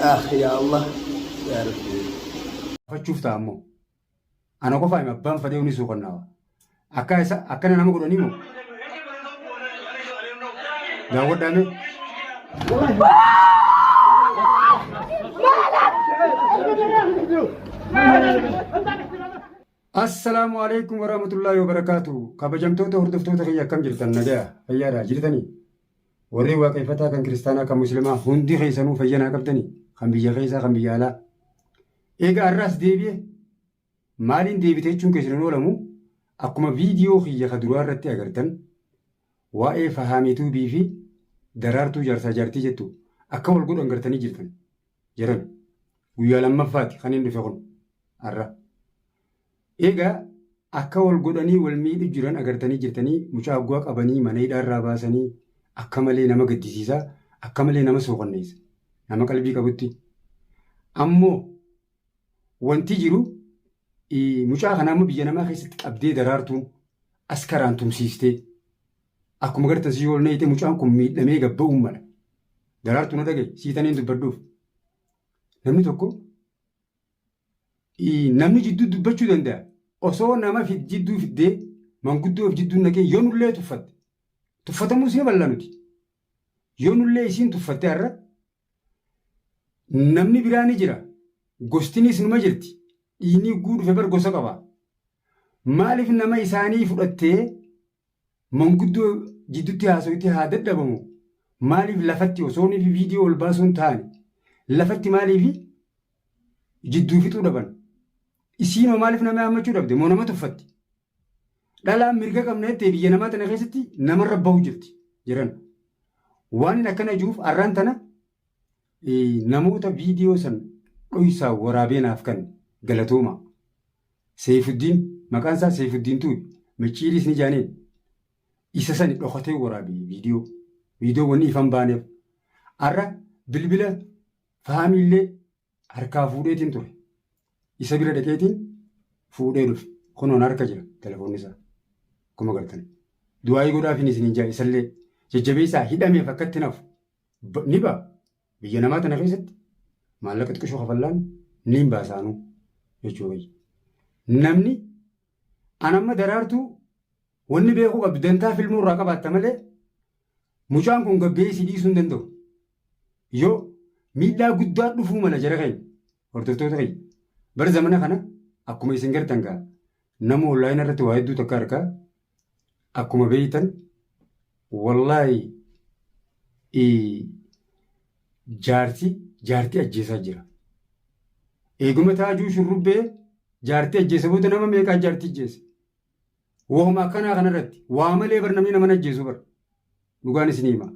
Ah yaa Allah yaa Rabbi. Gaafachuuf ta'a ammoo. Ana qofaa hima abbaan fadhee ni suuqannaawa. Akka isa akkana nama godhanii moo? Daawwadhaa mee. Assalaamu alaikum warahmatullaahi wabarakaatu. Kabajamtoota hordoftoota kiyya akkam jirtan nagaya fayyaadha jirtanii? Warri waaqeffataa kan kiristaanaa kan muslimaa hundi keessanuu fayya naa qabdanii kan biyya keessaa kan biyya alaa. Egaa har'aas deebi'e maaliin deebite jechuun keessan hin oolamu akkuma viidiyoo kiyya ka duraa irratti agartan waa'ee Fahaamii Tuubii fi Daraartuu jaarsaa jaartii jettu akka wal godhan gartanii jirtan jedhan guyyaa lammaffaati kan hin dhufe kun har'a. Egaa akka wal godhanii wal miidhu jiran agartanii jirtanii mucaa aggaa qabanii mana hidhaa irraa baasanii akka malee nama gaddisiisa akka malee nama sooqanneessa nama qalbii qabutti. Ammoo wanti jiru mucaa kana amma biyya namaa keessatti qabdee daraartuun askaraan tumsiistee akkuma gartan si yoo neeyite mucaan kun miidhamee gabba'uun mala. Daraartuu na dhaga'i siitaniin dubbadhuuf. Namni tokko Namni jidduu dubbachuu danda'a. Osoo nama jidduu fiddee manguddoo of jidduu naqee yoo nullee tuffatte. Tuffatamuus ni malla nuti. Yoo nullee isiin tuffatte har'a namni biraa ni jira. Gostinis numa jirti. Dhiigni guutuu dhufe bar gosa qaba. Maaliif nama isaanii fudhattee Manguddoo jiddutti haasoyte haa dadhabamu maaliif lafatti osoo inni viidiyoo ol baasuun taane lafatti maaliif jidduu fixuu dhaban isiinoo maaliif nama yaammachuu dhabde moo nama tuffatti dhalaan mirga qabna jettee biyya namaa tana keessatti namarra bahu jirti jedhan waan inni akkana jiruuf arraan tana namoota viidiyoo san dhoysaa waraabee naaf kan galatooma. Seeyfuddiin, maqaan isaa Seeyfuddiin Tuubi, Micciiriis ni jaaniin. Isa sani dhokatee waraabe viidiyoo. Viidiyoo wanni ifan baaneef. Arra bilbila Fahaamiillee harkaa fuudheetiin ture. Isa bira dhaqeetiin fuudhee dhufe. Kunoon harka jira telefoonni isaa. Akkuma gartan. Du'aayii godhaafin isiniin jaa isallee jajjabeessaa hidhameef akkatti nafu. Ni ba'a. Biyya namaa tana keessatti maallaqa xiqqishoo kafallaan ni hin baasaanuu jechuu wayya. Namni an amma daraartuu wanni beekuu qabdu dantaa filmuu irraa qabaatta malee mucaan kun gabbee si dhiisuu hin danda'u. Yoo miidhaa guddaa dhufuu mala jara keenya hordoftoota keenya bara zamana kana akkuma isin gartan gaa nama onlaayinii irratti waa hedduu takka argaa akkuma beektan wallaahi jaarsi jaartii ajjeesaa jira. Eeguma taajuu shurrubbee jaartii ajjeese booda nama meeqaa jaartii ajjeese. Wahuma akkanaa kanarratti waa malee bar namni nama ajjeesu bar. Dhugaan isin hima.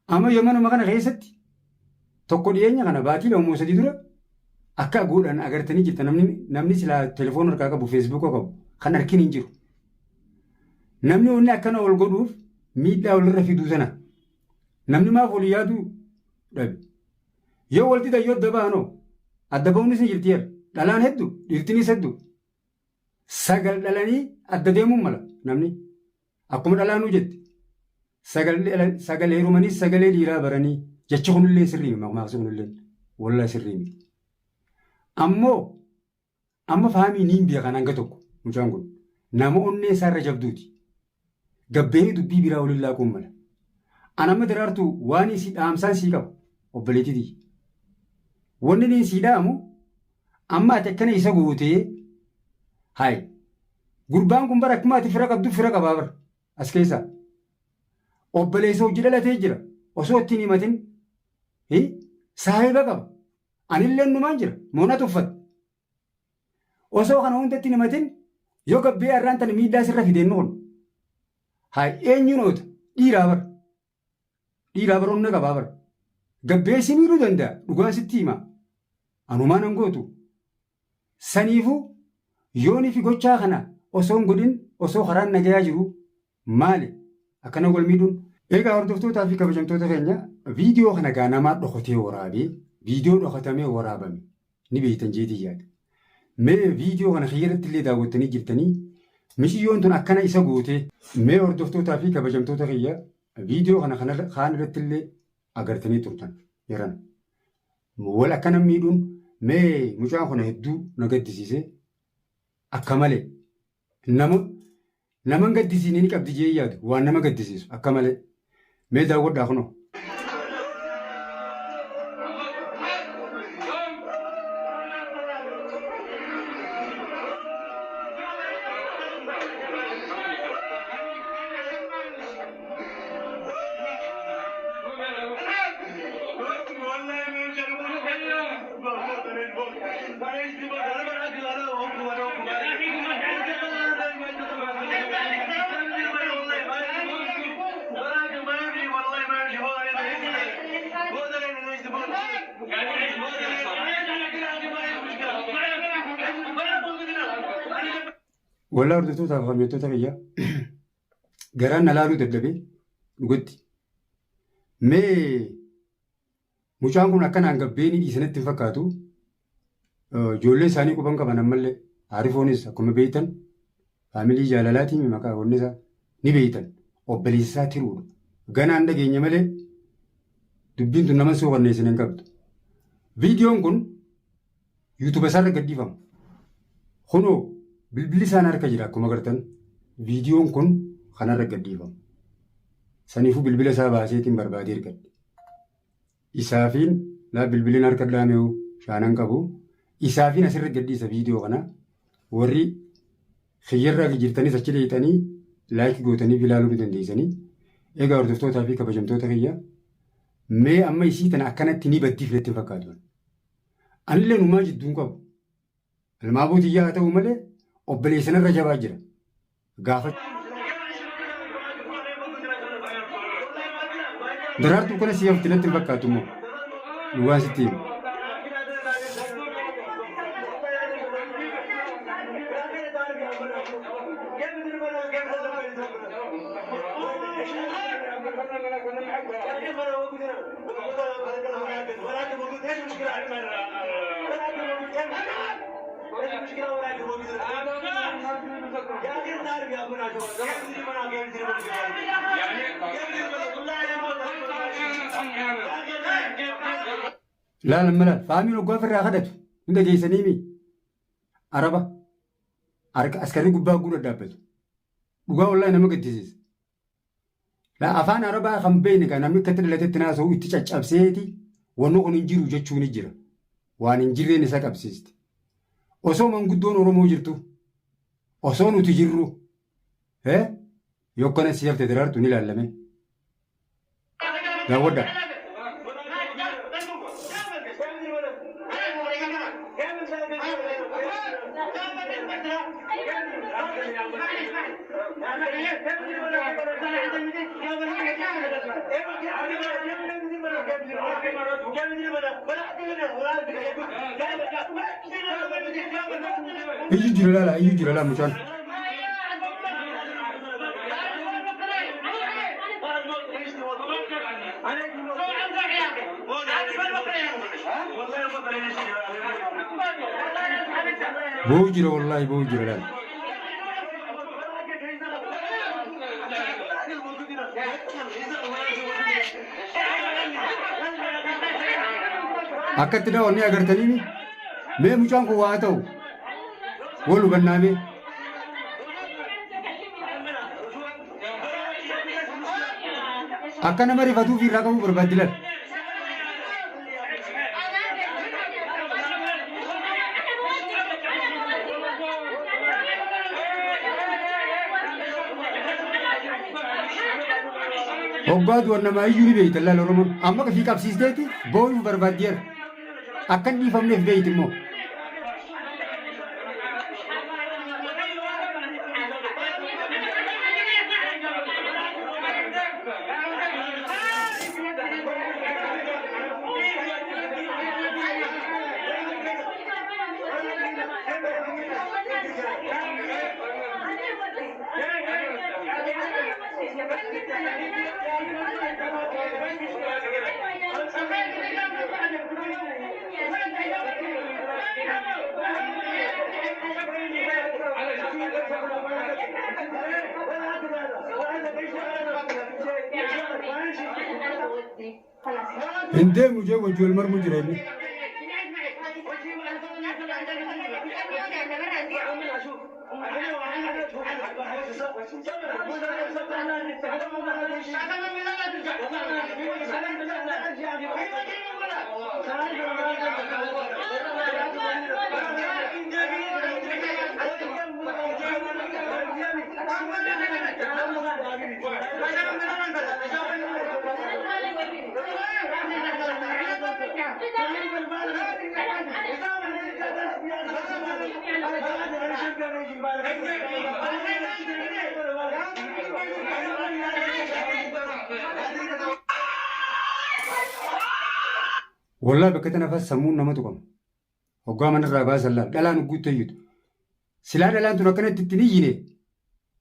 Amma yamanuma kana keessatti tokko dhiyeenya kana baatii 2 moo 3 dura akka godhan agartanii jirta namni namni silaa telefoona harkaa qabu feesbuuka qabu kan harkin hin jiru. Namni wanni akkana ol godhuuf miidhaa walirra fiduu sana. Namni maaf walii yaaduu dhabe. Yoo wal didan yoo adda bahanoo adda bahuunis ni jirti yer. Dhalaan hedduu dhiirtinis hedduu. Sagal dhalanii adda deemuun mala namni. Akkuma dhalaanuu jette. Sagal heerumanii sagalee dhiiraa baranii jechi kunillee sirrii miti maqmaaqsi kunillee wallahi sirrii miti. Ammoo Amma faamii niin beekan hanga tokko mucaan kun nama onnee isaarra jabduuti. Gabbeenii dubbii biraa waliin laaquun mala. An amma daraartuu waan isii dhaamsaan sii qaba obboleettii tiyya. Wanni niin sii dhaamu amma ati akkana isa gootee hayi gurbaan kun bara akkuma ati fira qabdu fira qabaa bara as keessaa. Obboleessa hojii dhalatee jira osoo ittiin himatin saahiba qaba. Anilleen numaan jira. Moo na tuffatte? Osoo kana hundatti hin himatin yoo gabbee arraan tana miidhaa sirra fide inni kun. Haa eenyuun oota? Dhiiraa bara. Dhiiraa bara onna qabaa bara. Gabbee si miidhuu danda'a. Dhugaan sitti hima. Anumaa nan gootu. Saniifuu yoonii fi gochaa kana osoo hin godhin osoo karaan nagayaa jiru Maali akkana wal miidhuun? Egaa hordoftootaa fi kabajamtoota keenya viidiyoo kana gaa namaa dhokatee waraabee viidiyoo dhokatamee waraabame ni beektan jeetii yaada. Mee viidiyoo kana kiyya irratti illee daawwattanii jirtanii miciyyoon tun akkana isa gootee mee hordoftootaa fi kabajamtoota kiyya viidiyoo kana kaan irratti illee agartanii turtan yeran. Wal akkana miidhuun mee mucaan kun hedduu na gaddisiise akka malee. Nama nama hin gaddisiine ni qabdi jee yaadu waan nama gaddisiisu akka malee. Mee daawwadhaa kunoo. Walaa hordoftootaaf hordoftoota kiyya garaan na laaluu dadhabee dhugatti. Mee mucaan kun akkanaan gabbeenii dhiisanitti hin fakkaatu. Ijoollee isaanii quban qaban ammallee Aarifoonis akkuma beektan faamilii jaalalaatiin maqaa wanni isaa ni beektan obboleessa isaa tiruudha. Ganaan dhageenya malee dubbiin tun nama suuqanneessin hin qabdu. Viidiyoon kun yuutuuba isaarra gadhiifama. Kunoo bilbilli isaan harka jira akkuma agartan viidiyoon kun kanarra gadhiifama. Saniifuu bilbila isaa baaseetiin barbaadee argadhe. Isaafiin laa bilbilin harka dhaameewu shaanan qabu. Isaafiin asirra gadhiisa viidiyoo kana warri kiyyarraa jirtanis achi dheeyxanii like gootanii ilaaluu ni dandeessanii. Egaa hordoftootaa fi kabajamtoota kiyya mee amma isii tana akkanatti ni baddiif natti hin fakkaatu. Anillee numaa jidduun qabu. Ilmaa bootiyyaa haa ta'u malee obboleessa narra jabaa jira. Gaafa Daraartuu kana si hafti natti hin fakkaatu immoo. Dhugaan sitti hima. Laal amma laal faamiin hoggaa ofirraa kadhatu hin dhageessanii mi araba harka askarri gubbaa guu dhadhaabbatu dhugaa wallaahi nama gaddisiisa. Laa afaan arabaa kan beekne kan namni akkatti dhalatetti naasa'u itti caccabseeti wanni kun hin jiru jechuun ni jira. Waan hin jirreen isa qabsiisti. Osoo manguddoon Oromoo jirtu osoo nuti jirru yokkana si hafte daraartu ni ilaallame. Daawwadhaa. Iyyuu jira laala, iyyuu jira laala mucaan. Boo'u jira wallaahi boo'u jira laala. Akkatti daawwanni agartanii mee mucaan kun waa ta'u wal hubannaa mee. Akka nama rifatuuf irraa qabuu barbaaddi laal. Hoggaa du'an namaa iyyuu ni beeytan laal Oromoon. Amma fi qabsiisteeti booyuuf barbaaddiyeera. Akka hin dhiifamneef beeyti immoo. Hin deemu jee wajji wal marmu jira inni. Wallahi bakka tana fas sammuun nama tuqama. Hoggaa manarraa baasan laal dhalaan hogguutti iyyutu. Silaa dhalaan tun akkanatti ittiin iyyine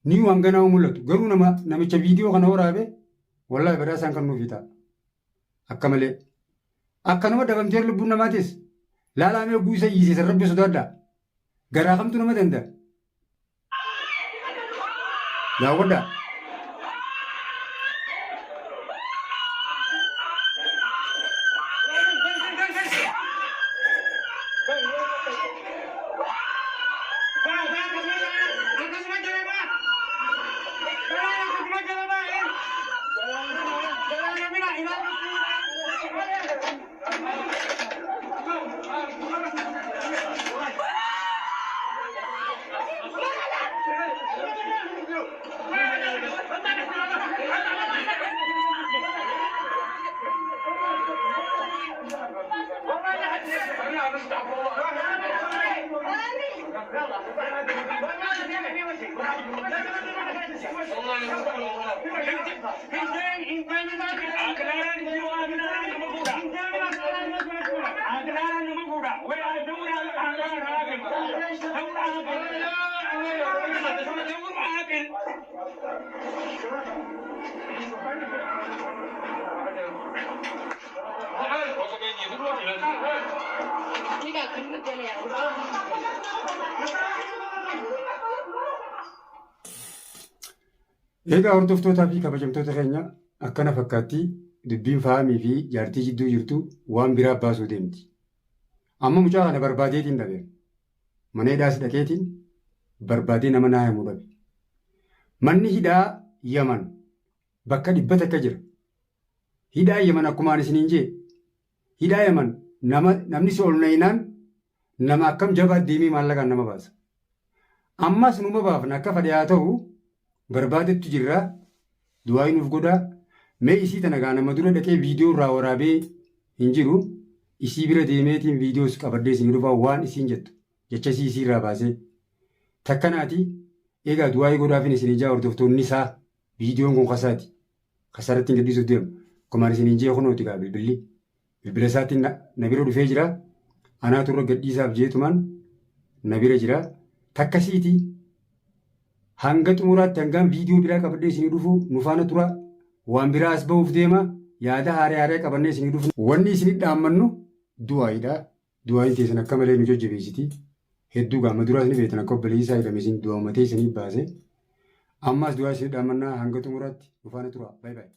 ni waan ganaa mul'atu. Garuu nama namicha viidiyoo kana waraabe wallahi badhaasaan kan nuufi ta'a. Akka malee. Akkanuma dhabamteer lubbuun namaatis laalaamee hogguu isa iyyisiisan rabbi sodaadhaa. Garaa kamtu nama danda'a. Daawwadhaa. Egaa hordoftootaa fi kabajamtoota keenya akkana fakkaatti dubbiin fahamii fi jaartii jidduu jirtu waan biraa baasuu deemti. Amma mucaa kana barbaadeetiin dhabe. Mana hidhaas dhaqeetiin barbaadee nama naa himu dhabe. Manni hidhaa Yaman bakka 100 jira. Hidhaa Yaman akkuma ani isiniin jee hidhaa Yaman nama namni si ol nayinaan nama akkam jabaa deemee maallaqaan nama baasa. Ammas numa baafna akka fedhe haa ta'u barbaadettu jirra du'aa nuuf godhaa mee isii tana gaa nama dura dhaqee viidiyoo irraa waraabee hin jiru isii bira deemeetiin viidiyoos qabadhee isinii dhufaa waan isiin jettu jecha isii isii irraa baasee takkanaati egaa du'aa godhaafin isin ijaa hordoftoonni isaa viidiyoon kun kasaati kasarratti hin gadhiisuuf deema akkumaan isiniin jee kunooti gaa bilbilli bilbila isaatiin na bira dhufee jira anaatu irra gadhiisaaf jeetumaan na bira jira takkasiiti hanga xumuraatti hangaan viidiyoo biraa qabadhee isinii dhufu nu faana tura waan biraa as ba'uuf deema yaada haaraa haaraa qabannee isinii dhufu wanni isinii dhaammannu du'aayidha du'aayin teessan akka malee nu jajjabeessiti hedduu gaama duraas ni beektan akka obboleessaa jedhame isin du'aamatee isinii baase ammas du'aa isinii dhaammannaa hanga xumuraatti nu faana tura baay baay.